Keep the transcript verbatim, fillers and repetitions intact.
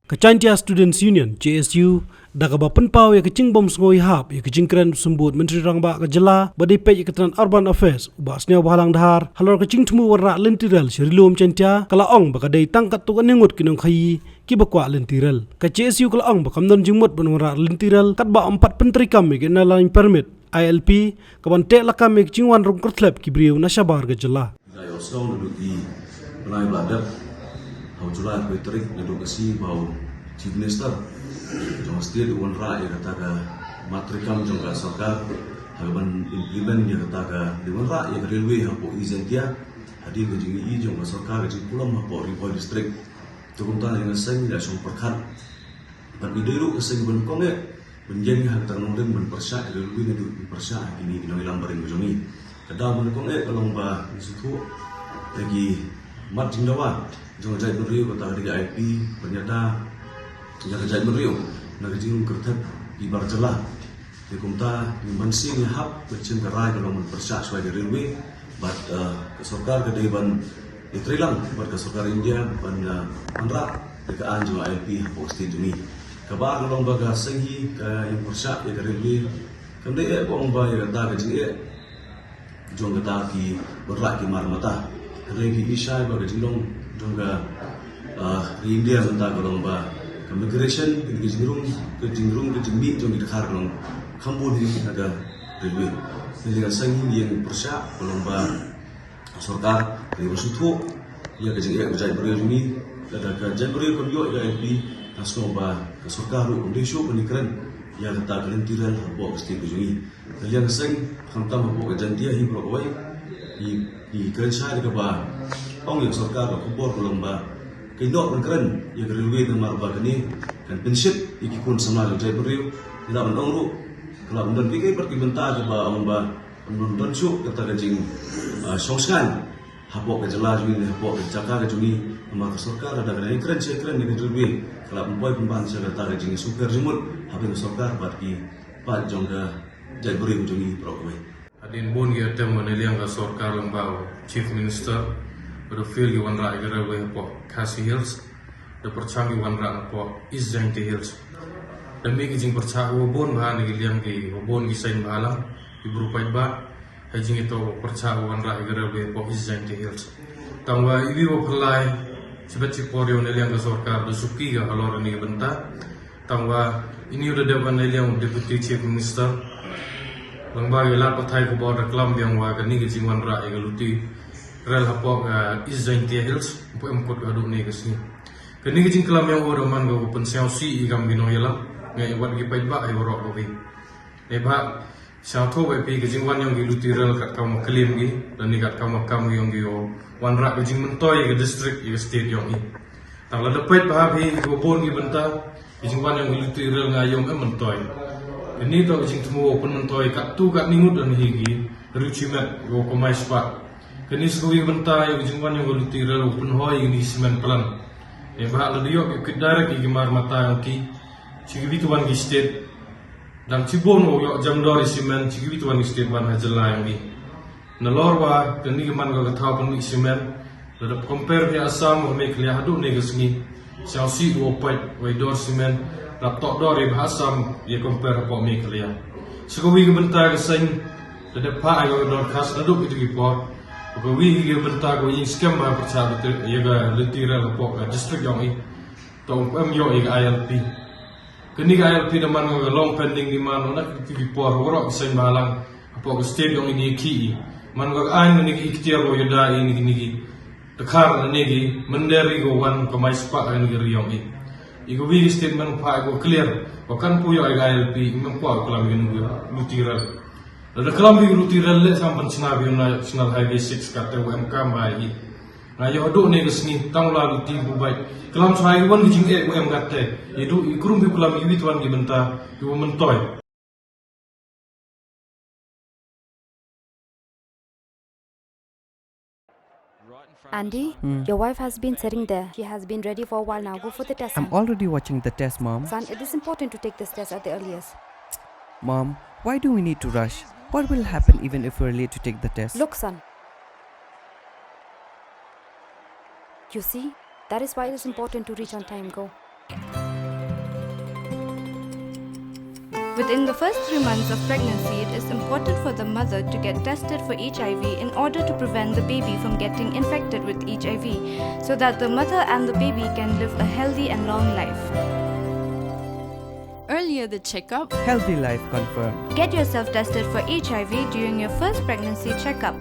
Ka Jaintia Students Union, J S U, da kaba pynpaw ïa ka jingbym sngew ïahap ïa ka jingkren u Symbud Myntri Rangbah ka jylla ba dei peit ïa ka tnat Urban Affairs, u Bah Sniawbhalang Dhar, halor ka jingthmu wanrah lynti rel sha Ri Lum Jaintia, ka la ong ba ka dei tang katto katne ngut ki nongkhaii kiba kwah lynti rel. Ka J S U ka la ong ba kam don jingmut ban wanrah lynti rel katba ym pat pyntreikam ïa ka Inner Line Permit, I L P, kaban teh lakam ïa ka jingwan rung kyrthlep ki briew na shabar ka jylla. Ka ïohsngew naduh ki bnai ba la dep, ha u July arphew tarik, naduh ka sngi ba u Chief Minister jong ka state u wanrah ïa kata ka mat treikam jong ka sorkar ha kaban implement ïa kata ka, dei wanrah ïa ka railway hapoh East Jaintia hadien ka jingïohi jong ka sorkar ka jingpulom hapoh Ri Bhoi District. Te kumta ngi la seng, ngi la shong pyrkhat bad ngi dei ruh ka seng ba nyngkong eh ban ïeng ha kata ka nongrim ban pyrshah ïa ka railway naduh ban pyrshah ha kine ki nongïalam barim jong ngi. Ka daw ba nyngkong eh ka long ba ngi sngewthuh ïa ki mat jingdawa jong ka jaitbynriew, kata ka dei ka I L P, ban ïada ïa ka jaitbynriew na ka jingrung kyrthep ki bar jylla. Te kumta ngim banse ngi hap, ka jingkyrmen ka long ban pyrshah shuwa ïa ka railway. Bad, eh, ka sorkar ka dei ban ïatreilang bad ka sorkar India ban, eh, wanrah ïa ka aiñ jong ka I L P hapoh state jong ngi. Kaba ar ka long ba ka seng hi ka ïeng pyrshah ïa ka railway kam dei eh ba ong ba ïa kata ka jingeh jong kata ki wanrah ki mar mata. Hynrei ngi i shai ba ka jinglong jong ka, ah, ri India mynta ka long ba ka migration, ka jingrung, ka jingrung, ka jingmih jong ki dkhar ka long kham bun hi na ka railway. Te ka seng hi ïeng pyrshah ka long ba sorkar ka dei ban sngewthuh ïa ka jingeh ka jaitbynriew jong ngi. Lada ka jaitbynriew kam ïoh ïa ka I L P, nga sngew ba ka sorkar ruh kam dei shuh ban ïakren ïa kata ka lynti rel hapoh ka state ka jong ngi. Ka liang ka seng, khamtam hapoh ka Jaintia hi baroh kawei, ngi, ngi kren shai da kaba ong ïa ka sorkar ka khubor ka long ba ka ïehnoh ban kren ïa ka railway namar ba kane kan pynshit ïa ki khun samla jong jaitbynriew. Ngi lah ban ong ruh ka lah ban don kiei kiei pat ki bynta kiba ong ba kan don, don shuh kata ka jing, ah, shongshngaiñ hapoh ka jylla jong ngi ne hapoh ka jaka ka jong ngi. Namar ka sorkar lada ka dang kren shai kren ïa ka railway, ka lah ban poi pynban sha kata ka jingsngewkher jingmut hapdeng ka sorkar bad ki paid jong ka jaitbynriew jong ngi baroh kawei. Hadien bun ki attempt na liang ka sorkar lyngba u Chief Minister, ba da fail ki wanrah ïa ka railway hapoh Khasi Hills, da pyrshang ki wanrah napoh East Jaintia Hills. Da mih ki jingpyrshah kiba bun bha na ki liang kiba bun ki seng bhalang, ki briew paidbah, ha ka jingïatoh ba pyrshah ban wanrah ïa ka railway hapoh East Jaintia Hills. Tangba iwei iwei ba pynlait shibit shipor ïa na liang ka sorkar da suki ka halor kane ka bynta. Tangba ine u da dep ban na liang u Deputy Chief Minister, lyngba ki lad pathai khubor da klam biang ba kane ka jingwanrah ïa ka luti rel hapoh ka East Jaintia Hills ym pat em kut ka haduh kane ka sngi. Kane ka jingklam ïa u da man ka u pynsngewsih ïa kam ki nongïalam, nga ïa wat ki paidbah ïa baroh kawei. Neibhah sngewthuh ba phi, ka jingwan ïong ki luti rel katkam ka claim ki, lane katkam ka kam ïong ki, u wanrah ka jingmyntoi ïa ka district, ïa ka state ïong i. Tang lada peit bha phi, ïa ka bun ki bynta, ka jingwan ïong ki luti rel nga ïoh em myntoi. Kane toh ka jingthmu u pynmyntoi katto katne ngut lane hi ki riew shimet, ïa u kamai spah. Kane sa kawei ka bynta ïa ka jingwan ïong ki luti rel u pynhoi ïa kine ki cement plant. Neibhah lada ïoh ki kit direct ïa ki mar mata ïong ki, shi kiwei ki wan ki state. Dang shibun u ïoh jam dor ïa cement, shi kiwei ki wan ki state wan ha jylla ïong i. Nalor ba kane ka man ka thaw pynmih cement, lada compare ïa Assam bad Meghalaya haduh kane ka sngi, sngewsih u paid wei dor cement, lada toh dor ïa bha Assam ïa compare hapoh Meghalaya. Sa kawei ka bynta ka seng, lada phah ïa ka dorkhas naduh kito ki por, kawei ka bynta ka ïing skhem ba pyrshah ïa ka luti rel hapoh ka district ïong i. Toh em ïoh ïa ka I L P. Kane ka I L P da man ka long pending demand na kito ki por, waroh ki seng bhalang hapoh ka state ïong i ki. Man ka aiñ kane ka ikhtiar u ïada ïa kine ki dkhar, kine ki mynder ïa ka wan kamai spah kane ka ri ïong i. Ïa kawei ka statement phah ïa ka clear ba kan poi ïa ka I L P, ym em kwah klam ïa kane ka luti rel. Lada klam ïa ka luti rel leh sam ban shna ïa u National Highway six, katte u em kam ba ïa i. Nga ïoh haduh kane ka sngi tang u la luti u bait. Klam shwa ïa ka wan ka jingeh u em katte. Ïa duh ïa krum ïa u klam ïa kiwei ki wan ki bynta ïa u myntoi. Andy, Hmm. your wife has been sitting there. She has been ready for a while now. Go for the test, I'm son. Already watching the test, Mom. Son, it is important to take this test at the earliest. Mom, why do we need to rush? What will happen even if we're late to take the test? Look, son. You see, that is why it is important to reach on time. Go. Within the first three months of pregnancy, it is important for the mother to get tested for H I V in order to prevent the baby from getting infected with H I V, so that the mother and the baby can live a healthy and long life. Earlier the checkup, healthy life confirmed. Get yourself tested for H I V during your first pregnancy checkup.